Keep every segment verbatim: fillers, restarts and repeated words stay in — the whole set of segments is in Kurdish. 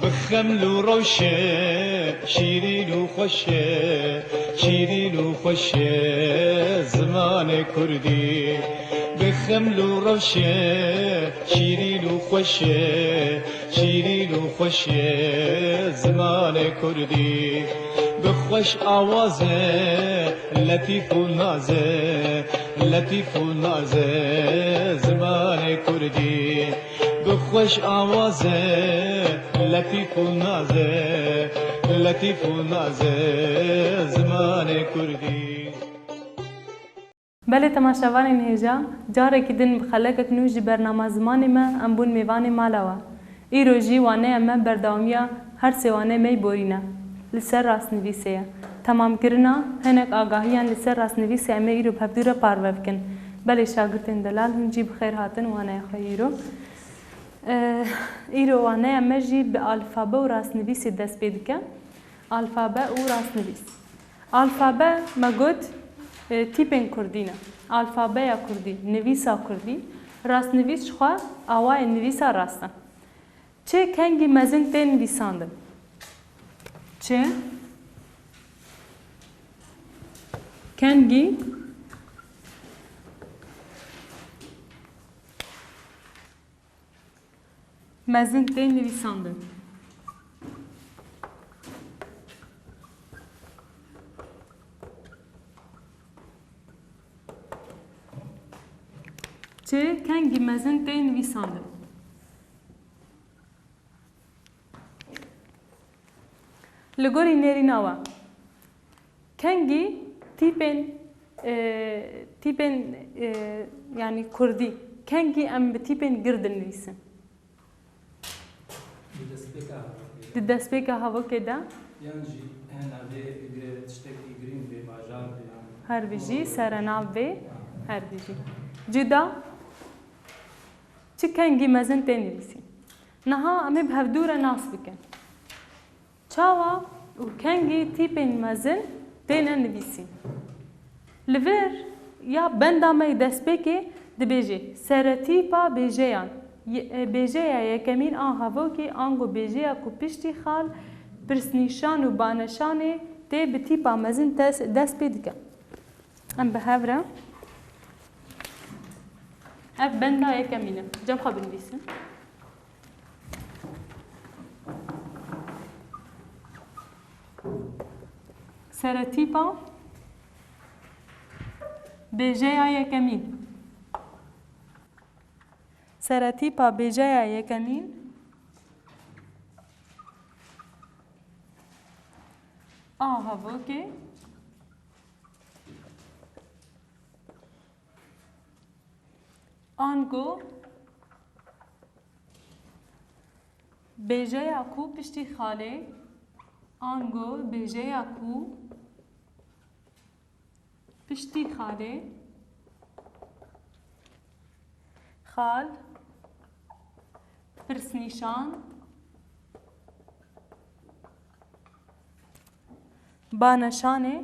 Xeml û rewşe, şîrîn û xweş e, şîrîn û xweş e zimanê kurdî. Bi xeml û rewşe, şîrîn û xweş e, şîrîn û xweş e zimanê kurdî. Bi xweş awaz e, letîf û naz e, letîf û naz e zimanê kurdî. Bi xweş awaz e, letîf û naz e, letîf û naz e zimanê kurdî. Belê temaşevanên hêja, carekî din bi xelekek nû ji bernama zimanê me em bûn mêvanê mala we. Îro jî waneya me berdewamiya her sê waneyê me yî borî ne. Li ser rastnivîsê ye. Temamkirina hinek agahiyan li ser rastnivîsê em ê îro bi hevdû re parve bikin. Belê şagirtên delal hûn jî bi xêr hatin waneya xwe yî îro. Eh, îro waneya me jî bi alfabe û rastnivîsê dest pê dike. Alfabe û rastnivîs. Alfabe me got, e, tîpên kurdî ne. Alfabeya kurdî, nivîsa kurdî, rastnivîs jixwe awayên nivîsa rast e. Çi kengî mezin tê nivîsandin? Çi kengî mezin tê nivîsandin? Çi kengî mezin tê nivîsandin? Li gorî nêrîna we, kengî tîpên, e, tîpên, e, yanî kurdî, kengî em bi tîpên gir dinivîsin? Di destpêka hevokê de. Di destpêka hevokê de. Yan jî hena vê, vê tiştekî girîng vê bajar vê yan. Her bijî, serenav vê, her bijî. Cuda. Çi kengî mezin tê nivîsîn? Niha em ê bi hevdû re nas bikin. Çawa û kengî tîpên mezin têne nivîsîn? Li vir ya benda me yê destpêkê dibêje, seretîpa bêjeyan, ye-, e, bêjeya yekemîn a hevokê ango bêjeya ku piştî xal, pirsnîşan û baneşanê tê bi tîpa mezin tes-, dest pê dike. Em bi hev re ev benda yekemîn e. Cem xwe binivîsin. Seretîpa bêjeya yekemîn. Seretîpa bêjeya yekemîn a hevokê ango bêjeya ku piştî xalê, ango bêjeya ku piştî xalê, xal, pirsnîşan, baneşanê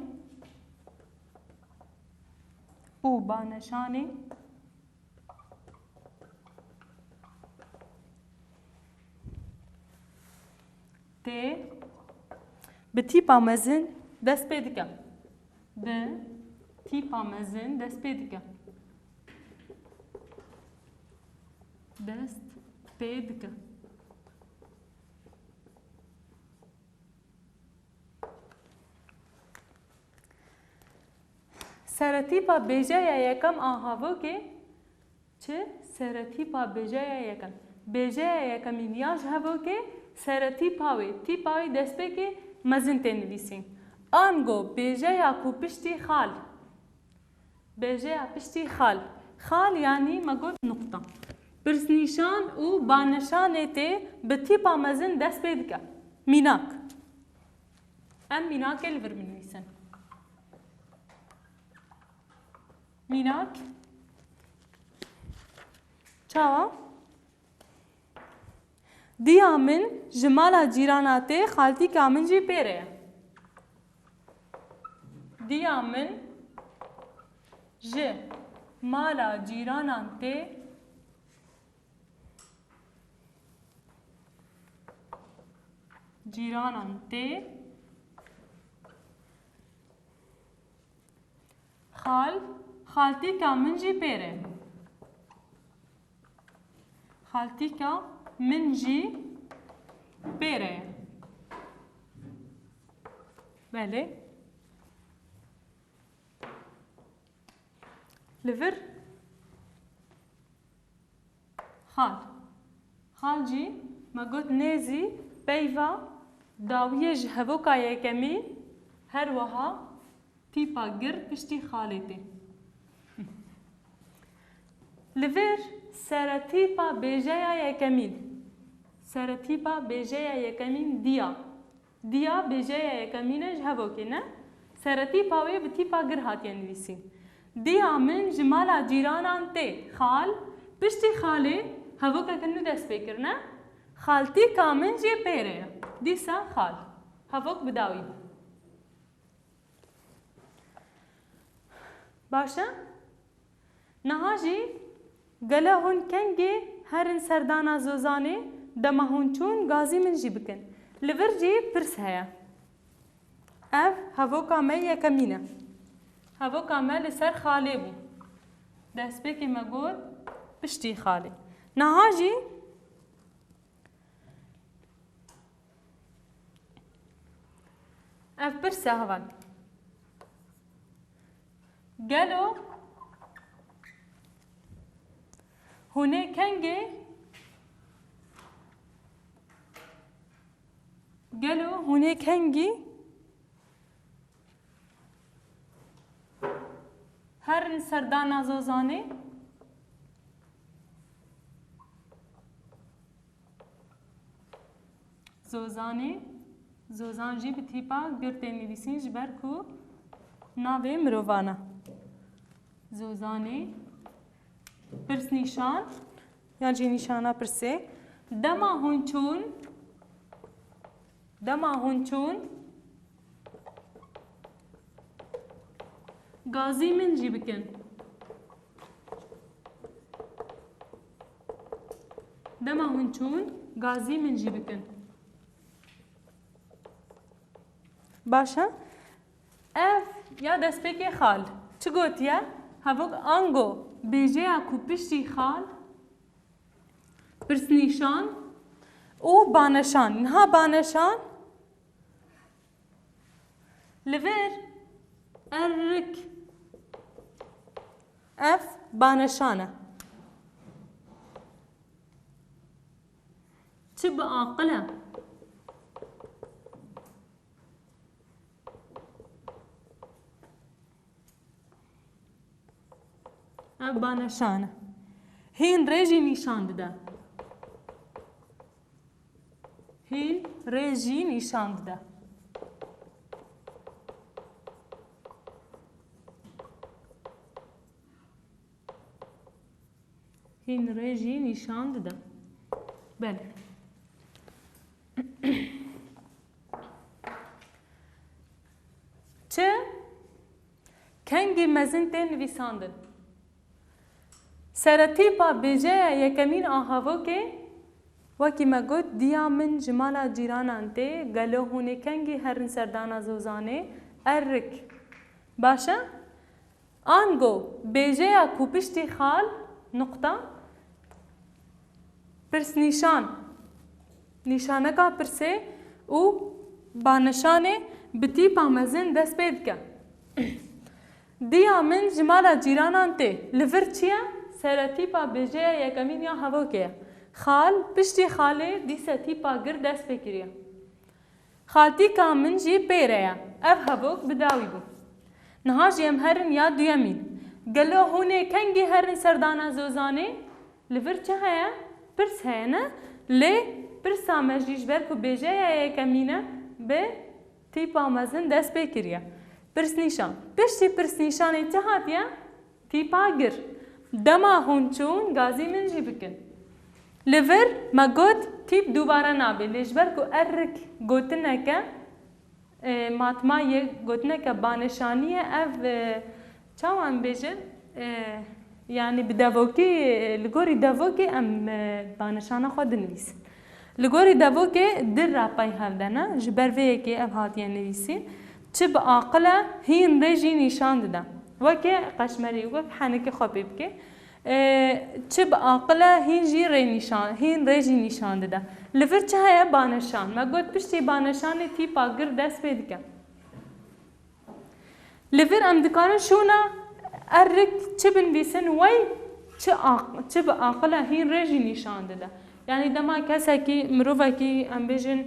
û baneşanê tê bi tîpa mezin dest pê dike. Bi tîpa mezin dest pê dike. Dest pê dike. Seretîpa bêjeya yekem a havokê çi? Seretîpa bêjeya yekem. Bêjeya yekemîn ya ji hevokê seretîpa wê, tîpa wê destpêkê mezin tê nivîsîn. Ango bêjeya ku piştî xal. Bêjeya piştî xal. Xal yanî me got nuqta. Pirsnîşan û baneşanê tê bi tîpa mezin dest pê dike. Mînak. Em mînakê li vir binivîsin. Mînak. Çawa? Diya min ji mala cîrana tê, xaltîka min jî pê re ye. Diya min ji mala cîranan tê, cîranan tê. Xal, xaltîka min jî pêr e. Xaltîka min jî pêr e. Belê. Li vir xal. Xal jî me got nêzî peyva dawiyê ji hevoka yekemî, her wiha tîpa gir piştî xalê tê. Li vir seretîpa bêjeya yekemîn. Seretîpa bêjeya yekemîn diya. Diya bêjeya yekemîn e ji hevokê ne. Seretîpa wê bi tîpa gir hatiye nivîsîn. Diya min ji mala cîranan tê. Xal, piştî xalê hevokeke nû dest pê kirine. Xaltîka min jî pêre ye. Dîsa xal. Hevok bi dawî bû. Baş e? Niha jî gelo hûn kengê herin serdana Zozanê, dema hûn çûn gazî min jî bikin. Li vir jî pirs heye. Ev hevoka me yekemîn e. Hevoka me li ser xalê bû. Destpêkê me got piştî xalê. Niha jî Ev pirs e heval. Gelo hûn ê kengê, gelo hûn ê kengî herin serdana Zozanê? Zozanê, Zozan jî bi tîpa gir tê nivîsîn ji ber ku navê mirovan e. Zozanê, pirsnîşan, yan jî nîşana pirsê. Dema hûn çûn, dema hûn çûn, gazî min jî bikin. Dema hûn çûn, gazî min jî bikin. Baş e? Ev ya destpêkê xal. Çi gotiye? Hevok ango bêjeya ku piştî xal, pirsnîşan û baneşan. Niha baneşan Li vir erik. Ev baneşan e. Çi bi aqil e? Ev baneşan e. Hîn rê jî nîşan dide. Hîn rê jî nîşan dide. Hîn rê jî nîşan dide. Belê. Çi? Kengî mezin tê nivîsandin. Seretîpa bêjeya yekemîn a havokê, wekî me got, diya min ji mala cîranan tê, gelo hûn ê kengî herin serdana Zozanê? Erik. Baş e? Ango, bêjeya ku piştî xal, nuqta, pirsnîşan, nîşaneka pirsê û baneşanê bi tîpa mezin dest pê dike. Diya min ji mala cîranan tê. Li vir çi ye? Seretîpa bêjeya yekemîn ya hevokê ye. Xal, piştî xalê dîse tîpa gir dest pê kiriye. Xaltîka min jî pê re ye. Ev hevok bi dawî bû. Niha jî em herin ya duyemîn. Gelo hûn ê kengî herin serdana Zozanê? Li vir çi heye? Pirs heye, ne? Lê pirsa me jî ji ber ku bêjeya yekemîn e, bi tîpa mezin dest pê kiriye. Pirsnîşan. Piştî pirsnîşanê çi hatiye? Tîpa gir. Dema hûn çûn, gazî min jî bikin. Li vir me got, tîp dubare nabe. Lê ji ber ku erik gotineke, e, matma ye, gotineke baneşanî ye, ev, e, çawa em bêjin? E, yanî bi devokî, e, li gorî devokê em, e, baneşana xwe dinivîsin. Li gorî devokê di re pey hev de ne, ji ber vê yekê ev hatiye nivîsîn, çi bi aqil e, hîn rê jî nîşan dide. Weke qeşmerî, wek henekê xwe pê bike. E, çi bi aqil e, hîn jî rê nîşan, hîn rê jî nîşan dide. Li vir çi heye? Baneşan. Me got piştî baneşanê tîpa gir dest pê dike. Li vir em dikarin şûna erik çi binivîsin, wey çi aq-, çi bi aqil e, hîn rê jî nîşan dide. Yanî dema kesekî, mirovekî, em bêjin,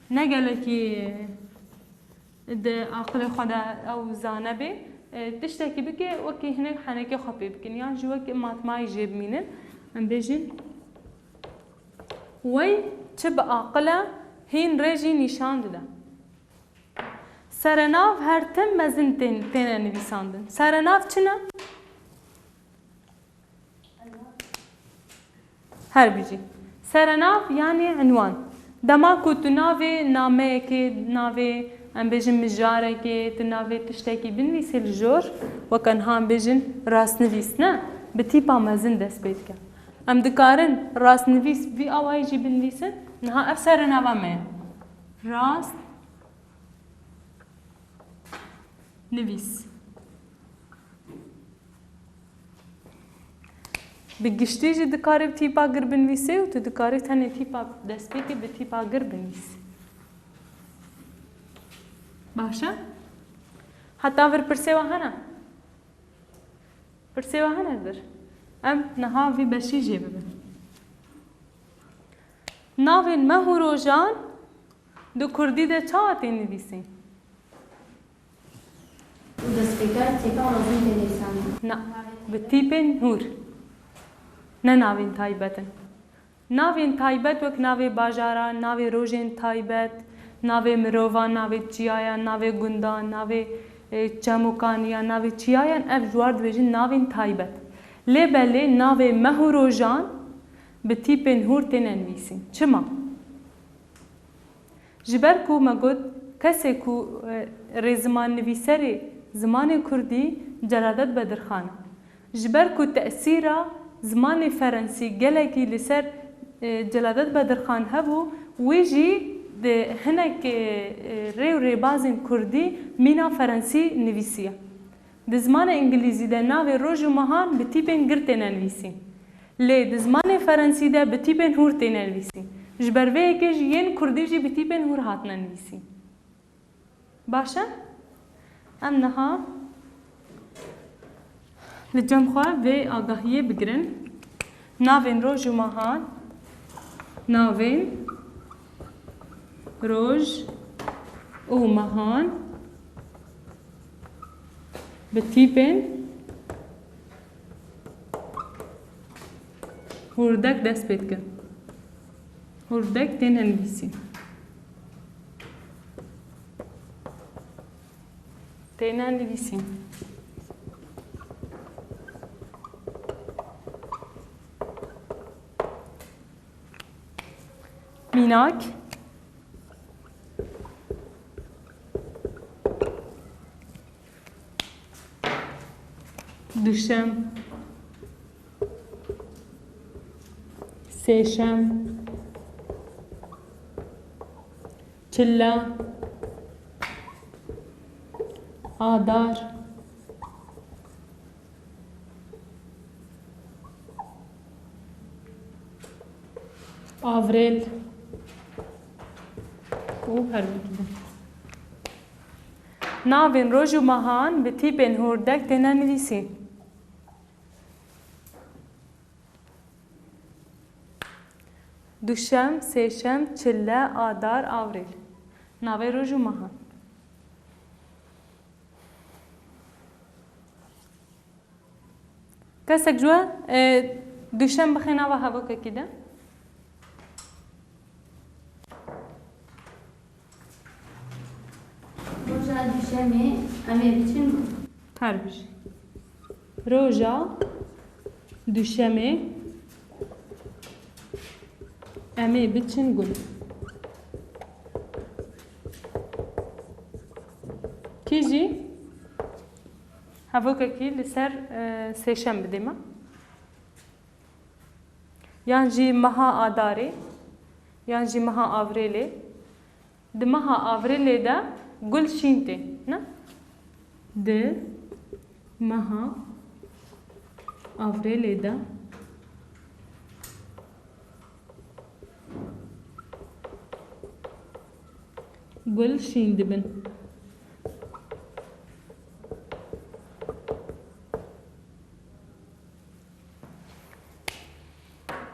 ne gelekî di aqilê xwe de ew zane bê, e, tiştekî bike, wekî hinek henekê xwe pê bikin, yan jî wekî matmayî jê bimînin, em bêjin, wey çi bi aqil e, hîn rê jî nîşan dide. Serenav her tim mezin tên-, têne nivîsandin. Serenav çi ne? Her bijî. Serenav yanî unwan. Dema ku tu navê nameyekê, navê, em bêjin, mijarekê, tu navê tiştekî binivîsî li jor, weke niha em bêjin rastnivîs ne, bi tîpa mezin dest pê dike. Em dikarin rastnivîs vî awayî jî binivîsin. Niha ev serenava me ye. Rast nivîs. Bi giştî jî dikarî bi tîpa gir binivîsê û tu dikarî tenê tîpa destpêkê bi tîpa gir binivîsî. Baş e? Heta vir pirsê we hene? Pirsê we hene vir? Em niha vî beşî jê bibin. Navên meh û rojan di kurdî de çawa tên nivîsîn? Û destpêker têpa mezin tê nivîsandin. Na, bi tîpên hûr. Ne navên taybet in. Navên taybet wek navê bajara, navê rojên taybet, navê mirovan, navê çiyayan, navê gundan, navê, e, çemûkaniyan, navê çiyayan, ev ji war dibêjin navên taybet. Lê belê navê meh û rojan bi tîpên hûr têne nivîsîn. Çima? Ji ber ku me got, kesê ku, e, rêzimannivîserê zimanê kurdî Celadet Bedirxan e. Ji ber ku tesîra zimanê ferensî gelekî li ser, e, Celadet Bedirxan hebû, wî jî di hinek, e, e, rê û rêbazên kurdî mîna ferensî nivîsiye. Di zimanê îngilîzî de navê roj û mehan bi tîpên gir têne nivîsîn. Lê di zimanê ferensî de bi tîpên hûr têne nivîsîn. Ji ber vê yekê jî yên kurdî jî bi tîpên hûr hatine nivîsîn. Baş e? Em niha li cem xwe vê agahiyê bigirin. Navên roj û mehan, navên roj û mehan bi tîpên hûrdek dest pê dikin. Hûrdek têne nivîsîn. Têne nivîsîn. Mînak. Duşem, sêşem, çille, adar, avrêl û her wekî din. Navên roj û mehan bi tîpên hûrdek têne nivîsîn. Duşem, sêşem, çille, adar, avrêl. Navê roj û mehan. Kesek ji we, e, duşem bixê nava hevokekî de? Roja duşemê em ê biçin. Her bijî. Roja duşemê em ê biçin gund. Kî jî? Hevokekî li ser, e, sêşem bidê me. Yan jî meha Adarê. Yan jî meha Avrêlê. Di meha Avrêlê de gul şîn tê, ne? Di meha Avrêlê de gul şîn dibin.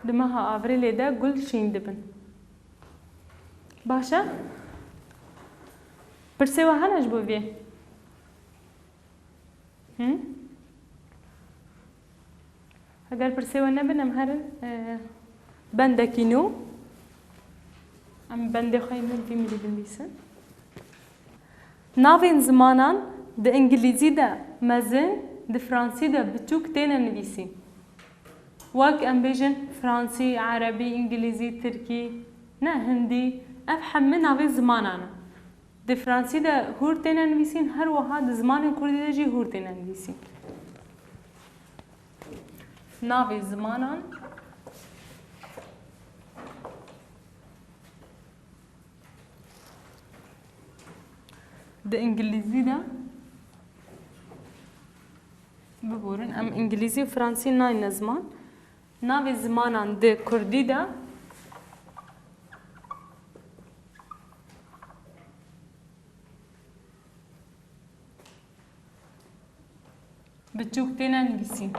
Di meha Avrêlê de gul şîn dibin. Baş e? Pirsê we hene ji bo vê? Hı? Eger pirsê we nebin, em herin, e, bendekî nû. Em bendê xwe yên vî mirî binivîsin. Navên zimanan di îngilîzî de mezin, di fransî de biçûk têne nivîsîn. Wek em bêjin fransî, erebî, îngilîzî, tirkî, ne hindî, ev hemû navê zimanan in. Di fransî de hûr têne nivîsîn, her wiha di zimanê kurdî de jî hûr têne nivîsîn. Navê zimanan di îngilîzî de, biborin, em îngilîzî û fransî nayne ziman. Navê zimanan di kurdî de biçûk têne nivîsîn.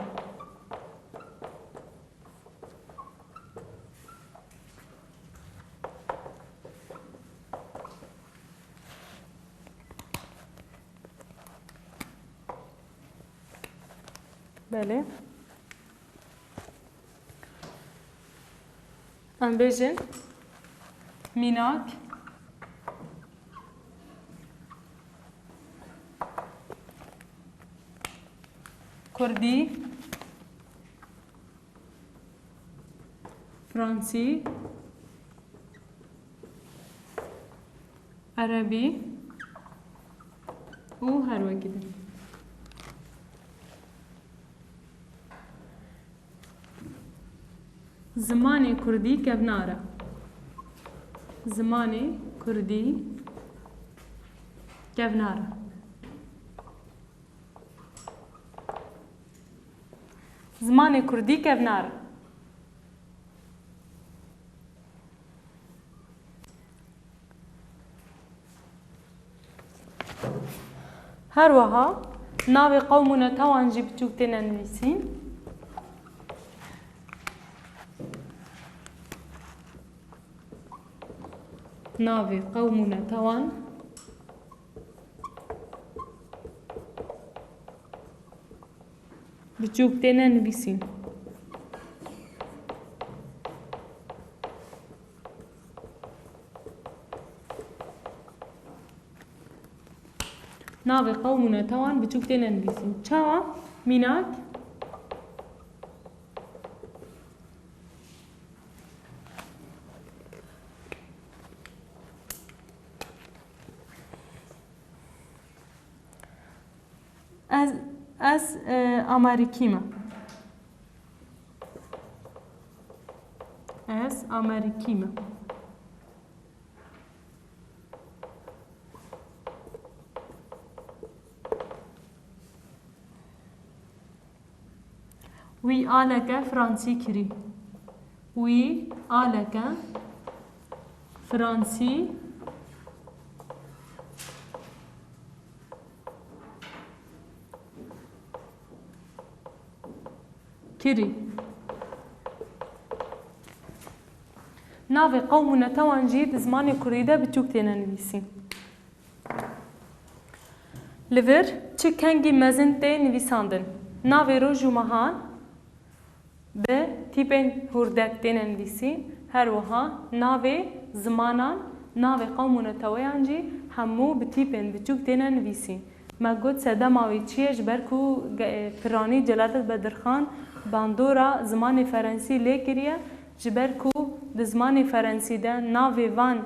Belê. Em bêjin mînak, kurdî, fransî, erebî û her wekî din. Zimanê kurdî kevnar e. Zimanê kurdî kevnar e. Zimanê kurdî kevnar e. Her wiha navê qewm û netewan jî biçûk têne nivîsîn. Navê qewm û netewan biçûk têne nivîsîn. Navê qewm û netewan biçûk têne nivîsîn. Çawa? Mînak. Ez, ez, e, Amerîkî me. Ez Amerîkî me. Wî aleke fransî kirî. Wî aleke fransî kirî. Navê qewm û netewan jî di zimanê kurdî de biçûk têne nivîsîn. Li vir çi kengî mezin tê nivîsandin? Navê roj û mehan bi tîpên hûrdek têne nivîsîn, her wiha navê zimanan, navê qewm û neteweyan jî hemû bi tîpên biçûk têne nivîsîn. Me got sedema wê çi ye, ji ber ku ge-, piranî Celadet Bedirxan bandora zimanê ferensî lê kiriye, ji ber ku di zimanê ferensî de navê van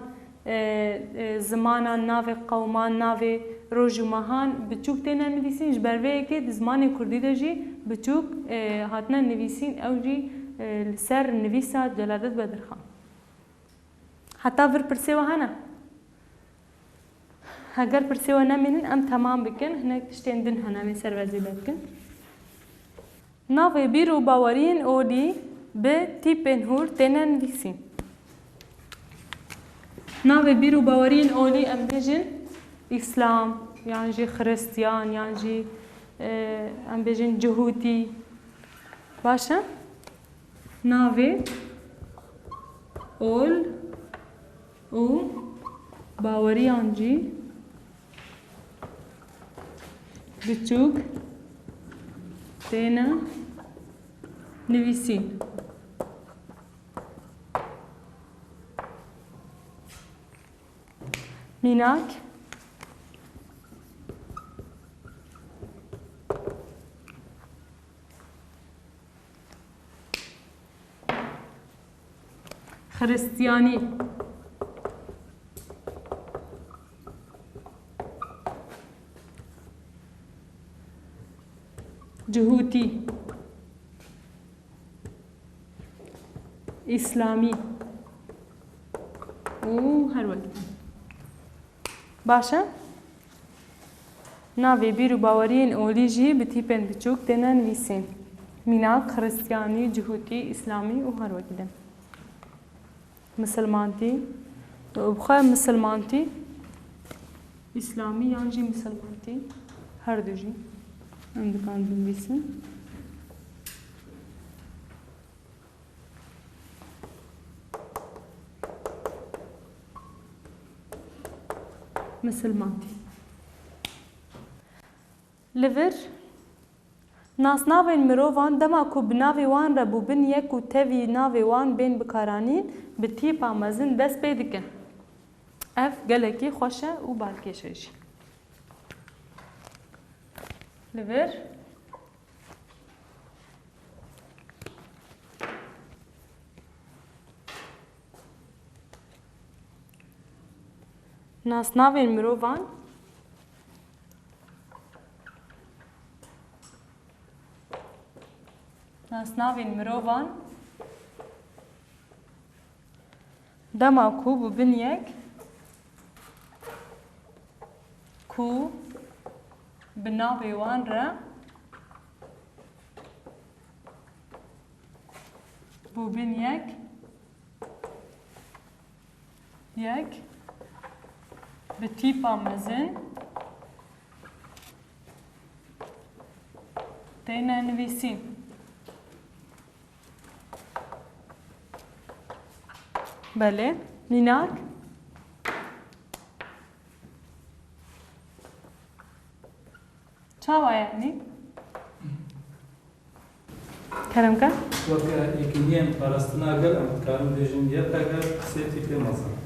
e, e, zimanan, navê qewman, navê roj û mehan biçûk têne nivîsîn, ji ber vê yekê di zimanê kurdî de jî biçûk, e, hatine nivîsîn, ew jî, e, li ser nivîsa Celadet Bedirxan. Heta vir pirsê we hene? Heger pirsê we nemînin, em temam bikin. Hinek tiştên din hene, em ê ser ve zêde bikin. Navê bîr û baweriyên olî bi tîpên hûr têne nivîsîn. Navê bîr û baweriyên olî, em bêjin Îslam, yan jî Xiristiyan, yan jî, e, em bêjin Cihûtî. Baş e? Navê ol û baweriyan jî biçûk têne nivîsîn. Mînak. Xiristiyanî. Cihûtî. Îslamî. Û her wek. Baş e? Navê bîr û baweriyên olî jî bi tîpên biçûk têne nivîsîn. Mînak, Xiristiyanî, Cihûtî, Îslamî û her wekî din. Misilmantî, bi xwe misilmantî, Îslamî yan jî misilmantî, her du jî em dikarin binivîsin. Misilmantî. Li vir nasnavên mirovan dema ku bi navê wan re bûbin yek û tevî navê wan bên bikaranîn, bi tîpa mezin dest pê dikin. Ev gelekî xweş e û balkêş e jî. Li vir. Nasnavên mirovan. Nasnavên mirovan. Dema ku bûbin yek, ku bi navê wan re bûbin yek, yek bi tîpa mezin têne nivîsîn. Belê. Mînak. Çawa yanî? Kerem ke. Weke yekîniyên parastina gel em dikarin bêjin Y P G sê tîpê mezin.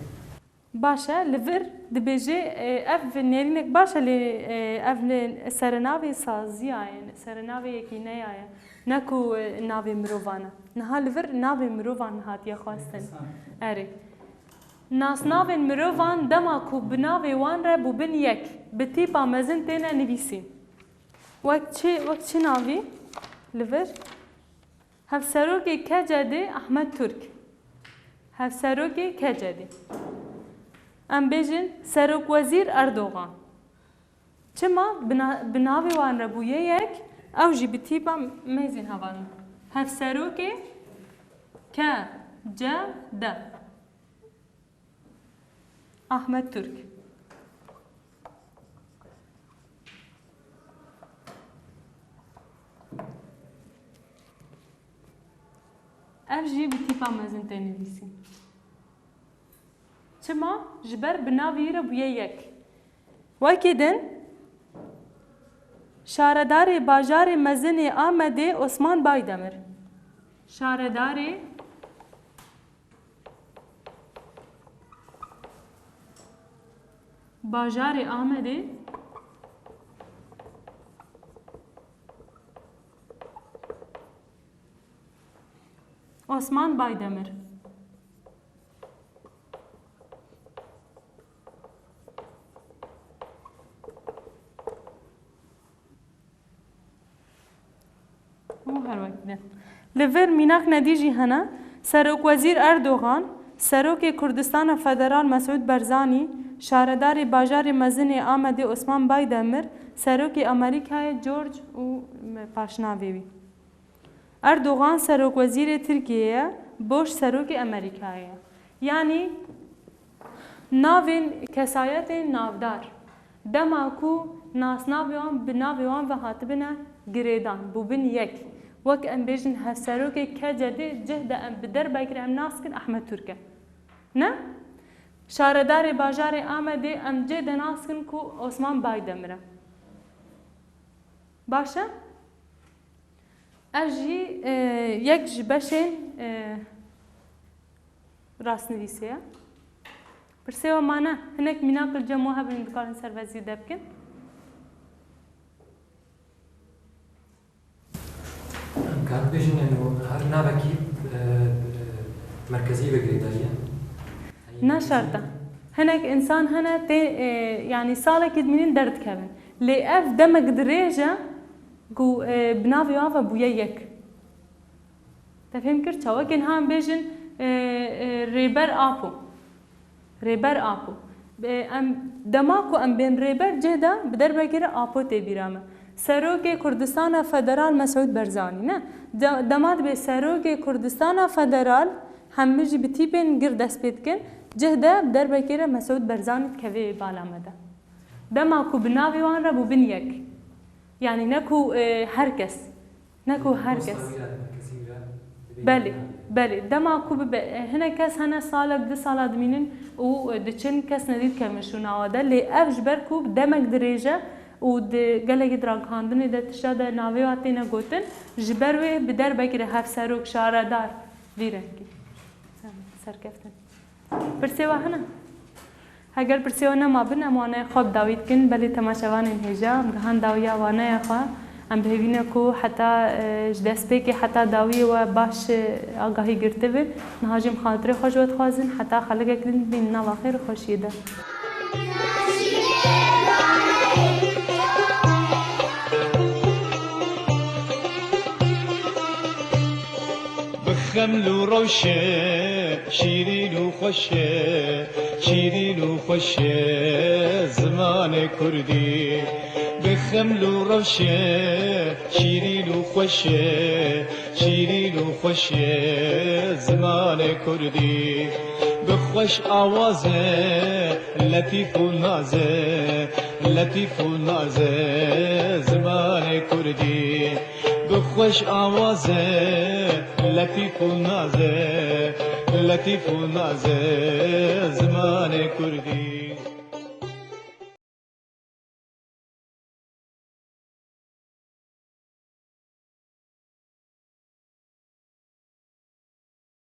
Baş e, li vir dibêje, e, ev nêrînek baş e, lê, e, ev ne-, serenavê saziya ye, serenavê yekîneya ye. Ne ku, e, navê mirovan e. Niha li vir navê mirovan hatiye xwestin. Enteresan. Erê. Nasnavên mirovan dema ku bi navê wan re bûbin yek, bi tîpa mezin têne nivîsîn. Wek çi, wek çi navî li vir? Hevserokê K C D Ahmet Türk. Hevserokê K C D. Em bêjin Serokwezîr Erdogan. Çima bi na-, bi navê wan re bûye yek, ew jî bi tîpa mêzên hevalin. Hevserokê K C D. Ahmet Türk. Ev jî bi tîpa mezin tê nivîsîn. Çima? Ji ber bi navê wî re bûye yek. Wekî din, şaredarê bajarê mezin ê Amedê Osman Baydemir. Şaredarê bajarê Amedê Osman Baydemir. Û her wekî din. Li vir mînak nedî jî hene. Serokwezîr Erdogan Serokê Kurdistana Federal Mesûd Barzanî, şaredarê bajarê mezin ê Amedê Osman Baydemir, serokê Amerîkayê George û paşnavê wî. Erdogan serokwezîrê Tirkiyê ye, Bush serokê Amerîkayê ye. Yanî navên kesayetên navdar. Dema ku nasnavê wan bi navê wan ve hatibine girêdan, bûbin yek. Wek em bêjin hevserokê K C D cih de em bi derbekir em nas kin Ehmed Turk e. Ne? Şaredarê bajarê Amedê em cih de nas kin ku Osman Baydemir e. Baş e? Ev jî, e, yek ji beşên, e, rastnivîsê ye. Pirsê we mane, hinek mînak li cem we hebin, dikarin ser ve zî de bikin. Em karin bêjin, yani, her navekî, e, e, merkezî ve girêdayî ye. Ne şert e. Hinek însan hene tê, e, yani, salekî dimînin derdikevin. Lê ev demek dirêj e ku, e, bi navê wan ve bûye yek. Te fêm kir? Çawa ke niha em bêjin, e, e, Rêber Apo. Rêber Apo. E, em, dema ku em bên Rêber cih de bi derbekê re Apo tê bîra me. Serokê Kurdistana Federal Mesûd Barzanî, ne? De-, dema dibê Serokê Kurdistana Federal, hemî jî bi tîpên gir dest pê dikin, cih de bi derbekê re Mesûd Barzanî dikeve bala me de. Dema ku bi navê wan re bûbin yek. Yanî ne ku, e, her kes. Ne ku her kes. Belê, belê. Dema ku bibe, e, hinek kes hene salek, du sala dimînin û, e, diçin, kes nedî dikevin şûna we de. Lê ev ji ber ku demek dirêj e û di gelekî di ragihandinê de tişta de navê wa têne gotin, ji ber wê bi derbekî re hevserok, şaredar, vî rengî. Serkeftin. Pirsê we hene? Heger pirsê we nema bin, em waneya xwe bi dawî dikin, belê temaşevanên hêja, em gihan dawiya waneya xwe. Em bi hêvî ne ku heta, e, ji destpêkê heta dawiyê we baş, e, agahî girtibin. Niha jî em xatirê xwe ji we dixwazin, heta xelikek din bînin nava xêr û xweşiyê de. Bi xeml û rewşe şîrîn û xweş e, şîrîn û xweş e zimanê kurdî. Bi xeml û rewşe şîrîn û xweş e, şîrîn û xweş e zimanê kurdî. Bi xweş awaz e, letîf û naz e, letîf û naz e zimanê kurdî. Bi xweş awaz e, letîf û naz e, letîf û naz e zimanê kurdî.